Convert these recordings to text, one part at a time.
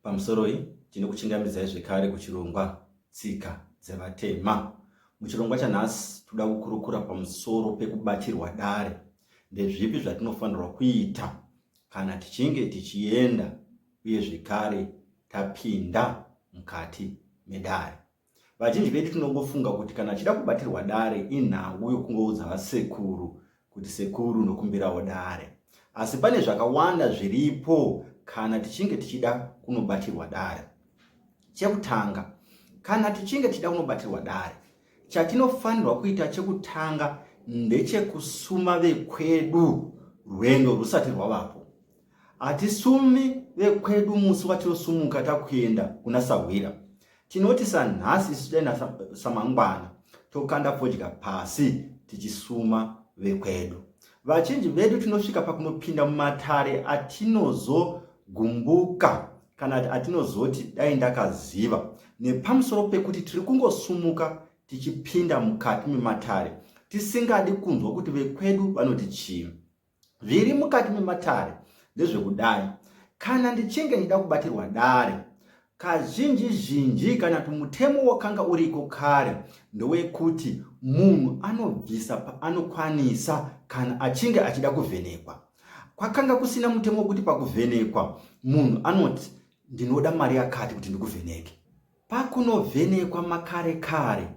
Pamusoroi, tinokuchingamidzai zvekare kuchirongwa Tsika dzeVatema. Muchirongwa chanhasi toda kukurukura pamusoro pekubatirwa dare. Ndezvipi zvatinofanirwa kuita kana tichinge tichienda uye zvekare tapinda mukati medare? Vazhinji vedu tinongofunga kuti kana achida kubatirwa dare inhau yokungoudza vasekuru kuti sekuru ndokumbirawo dare. Asi pane zvakawanda zviripo kana tichinge tichida kunobatirwa dare. Chekutanga, kana tichinge tichida kunobatirwa dare, chatinofanirwa kuita chekutanga ndechekusuma vekwedu rwendo rwusati rwavapo. Hatisumi vekwedu musi watinosumuka takuenda kuna sahwira. Tinoti sanhasi isu dai samangwana tokanda fodya pasi tichisuma vekwedu. Vachinji vedu tinosvika pakunopinda mumatare atinozogumbuka kana atinozoti dai ndakaziva nepamusoro pekuti tiri kungosumuka tichipinda mukati mematare tisingadi kunzwa kuti vekwedu vanoti chii. Zviri mukati mematare ndezvekudai, kana ndichinge ndichida kubatirwa dare, kazhinji zhinji kana kuti mutemo wakanga uriko kare ndowekuti munhu anobvisa paanokwanisa kana achinge achida kuvhenekwa. Kwakanga kusina mutemo wekuti pakuvhenekwa munhu anoti ndinoda mari yakati kuti ndikuvheneke. Pakunovhenekwa makare kare,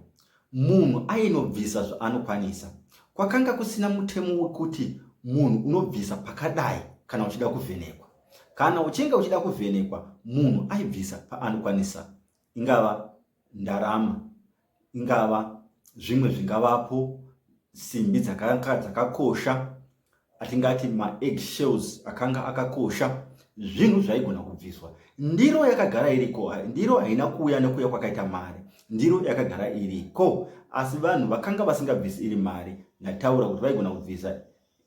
munhu ainobvisa zvaanokwanisa. Kwakanga kusina mutemo wekuti munhu unobvisa pakadai kana uchida kuvhenekwa. Kana uchinge uchida kuvhenekwa, munhu aibvisa paanokwanisa, ingava ndarama, ingava zvimwe zvingavapo, simbi dzakanga dzakakosha, atingati maegg shells akanga akakosha zvinhu zvaigona kubviswa ndiro yakagara iriko ndiro haina kuuya nekuuya kwakaita mari ndiro yakagara iriko asi vanhu vakanga vasingabvisi iri mari ndataura kuti vaigona kubvisa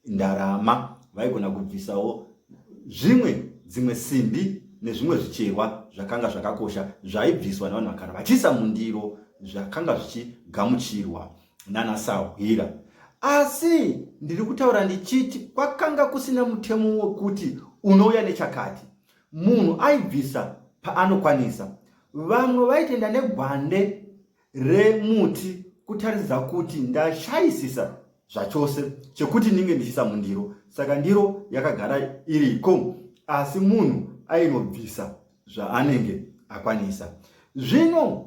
ndarama vaigona kubvisawo zvimwe dzimwe simbi nezvimwe zvicherwa zvakanga zvakakosha zvaibviswa nevanhu vakara vachiisa mundiro zvakanga zvichigamuchirwa nana sahwira asi ndiri kutaura ndichiti kwakanga kusina mutemo wekuti unouya nechakati munhu aibvisa paanokwanisa vamwe vaitoenda negwande remuti kutaridza kuti ndashayisisa zvachose chekuti ndinge ndichiisa mundiro saka ndiro yakagara iriko asi munhu ainobvisa zvaanenge akwanisa zvino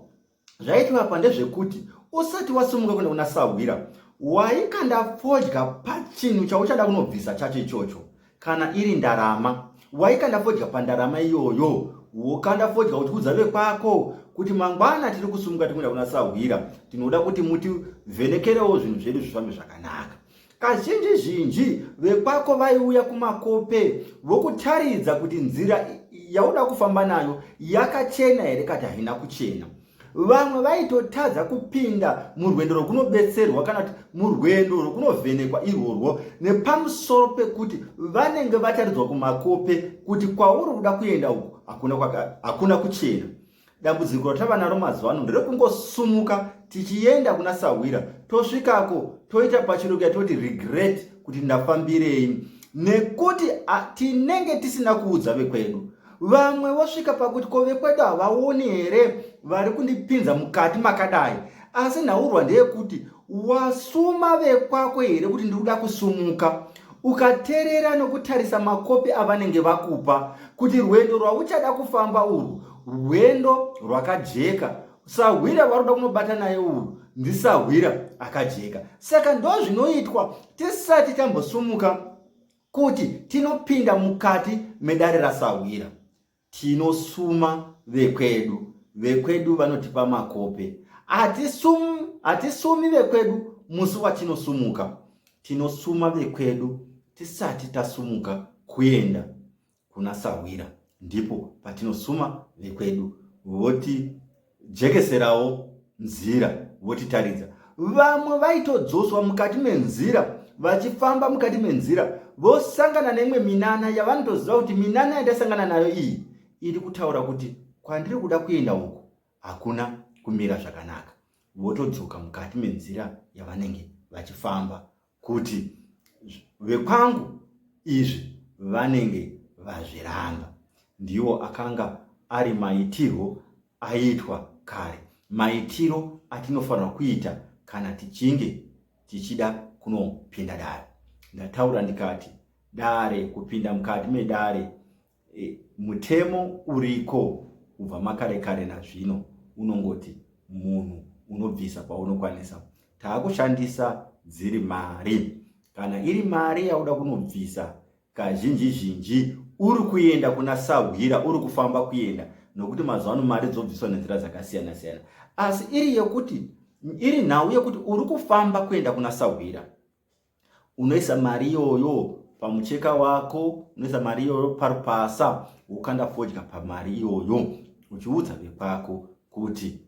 Zvaitwa apa ndezvekuti usati wasumuka kuenda kuna sahwira waikanda fodya pachinhu chauchada kunobvisa chacho ichocho kana iri ndarama waikanda fodya pandarama iyoyo wokanda fodya uchiudza vekwako kuti mangwana tiri kusumuka tikuenda kuna sahwira tinoda kuti mutivhenekerewo zvinhu zvedu zvifambe zvakanaka Kazhinji zhinji vekwako vaiuya kumakope vokutaridza kuti nzira yauda kufamba nayo yakachena here kati haina kuchena. Vamwe vaitotadza kupinda murwendo rwokunobetserwa kana kuti murwendo rwokunovhenekwa irworwo nepamusoro pekuti vanenge vataridzwa kumakope kuti kwauri kuda kuenda uku hakuna, hakuna kuchena. Dambudziko ratava naro mazuva ano nderekungosumuka tichienda kuna sahwira tosvikako toita pachirungu yatoti regret kuti ndafambirei nekuti tinenge tisina kuudza vekwedu. Vamwe vosvika pakuti ko vekwedu havaoni here vari kundipinza mukati makadai, asi nhaurwa ndeyekuti wasuma vekwako here kuti ndikuda kusumuka ukaterera nokutarisa makopi avanenge vakupa kuti rwendo rwauchada kufamba urwu rwendo rwakajeka sahwira waruda kunobata naye urwu ndisahwira akajeka saka ndozvinoitwa tisati tambosumuka kuti tinopinda mukati medare rasahwira Tinosuma vekwedu, vekwedu vanotipa makope. Hatisumi, hatisumi vekwedu musi watinosumuka. Tinosuma vekwedu tisati tasumuka kuenda kuna sahwira. Ndipo patinosuma vekwedu votijekeserawo nzira votitaridza. Vamwe vaitodzoswa mukati menzira vachifamba mukati menzira vosangana neimwe minana yavanotoziva kuti minana yandasangana nayo iyi iri kutaura kuti kwandiri kuda kuenda uku hakuna kumira zvakanaka votodzoka mukati menzira yavanenge vachifamba kuti vekwangu izvi vanenge vazviramba. Ndiwo akanga ari maitirwo aiitwa kare, maitiro atinofanirwa kuita kana tichinge tichida kunopinda dare. Ndataura ndikati dare, kupinda mukati medare, mutemo uriko kubva makare kare nazvino unongoti munhu unobvisa paunokwanisa. Taakushandisa dziri mari. Kana iri mari yauda kunobvisa, kazhinji zhinji uri kuenda kuna sahwira, uri kufamba kuenda, nokuti mazuva ano mari dzobviswa nenzira dzakasiyana siyana. Asi iri yekuti iri nhau yekuti uri kufamba kuenda kuna sahwira, unoisa mari iyoyo pamucheka wako, unoisa mari iyoyo parupasa, wokanda fodya pamari iyoyo, uchiudza vekwako kuti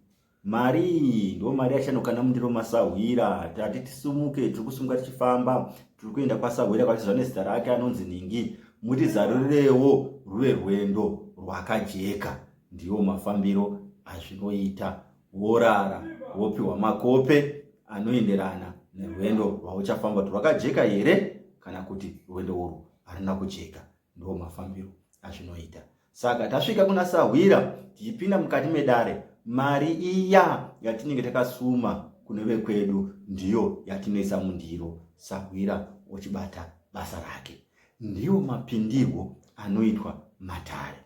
mari iyi ndo mari yachanokanda mundiro masahwira. Tati tisumuke, tiri kusumuka tichifamba, tiri kuenda kwasahwira kwachizva nezita rake anonzi ningi, mutizarurirewo ruve rwendo rwakajeka. Ndiwo mafambiro azvinoita. Worara wopiwa makope anoenderana nerwendo rwauchafamba, kuti rwakajeka here kana kuti rwendo urwu haruna kujeka. Ndiwo mafambiro azvinoita. Saka tasvika kuna sahwira, tichipinda mukati medare, mari iya yatinenge takasuma kune vekwedu ndiyo yatinoisa mundiro, sahwira ochibata basa rake. Ndiwo mapindirwo anoitwa matare.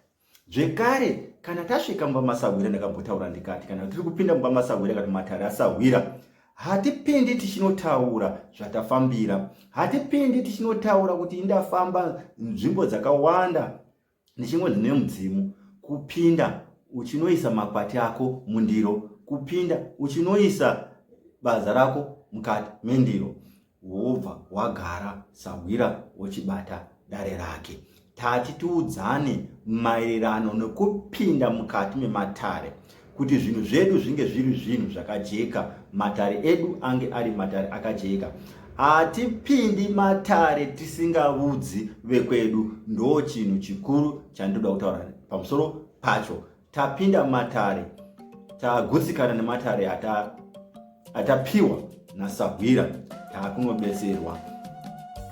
Zvekare, kana tasvika mumba masahwira, ndakambotaura ndikati kana tiri kupinda mumba masahwira kana matare asahwira, hatipindi tichinotaura zvatafambira, hatipindi tichinotaura kuti indafamba nzvimbo dzakawanda ndichingonzi nemudzimu. Kupinda uchinoisa makwati ako mundiro, kupinda uchinoisa baza rako mukati mendiro, wobva wagara, sahwira wochibata dare rake. Tati tiudzane maererano nekupinda mukati mematare kuti zvinhu zvedu zvinge zviri zvinhu zvakajeka, matare edu ange ari matare akajeka. Hatipindi matare tisingavudzi vekwedu, ndo chinhu chikuru chandinoda kutaura pamusoro pacho. Tapinda matare, tagutsikana nematare atapiwa nasahwira, taakunobetserwa.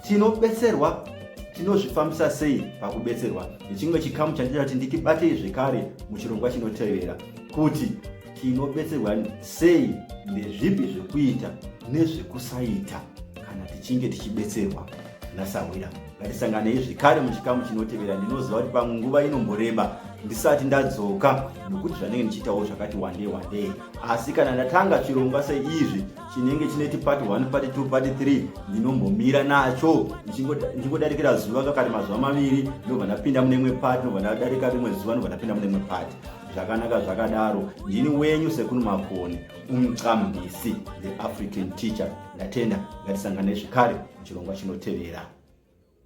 Tinobetserwa, tinozvifambisa sei pakubetserwa? Nechimwe chikamu chandinoda kuti nditibatei zvekare muchirongwa chinotevera, kuti tinobetserwa sei, ndezvipi zvekuita nezvekusaita kana tichinge tichibetserwa nasahwira. Ngatisanganei zvekare muchikamu chinotevera. Ndinoziva kuti pamwe nguva inomboreba ndisati ndadzoka, nokuti zvanenge ndichiitawo zvakati wandei wandei, asi kana ndatanga chirongwa seizvi chinenge chineti part 1, part 2, part 3, ndinombomira nacho ndichingodarikira zuva kakati mazuva maviri, ndobva ndapinda mune imwe part, ndobva ndadarika rimwe zuva, ndobva ndapinda mune imwe part. Zvakanaka zvakadaro. Ndini wenyu Sekuru Makoni, umcambisi, the African teacher. Ndatenda, ngatisanganei zvekare muchirongwa chinotevera.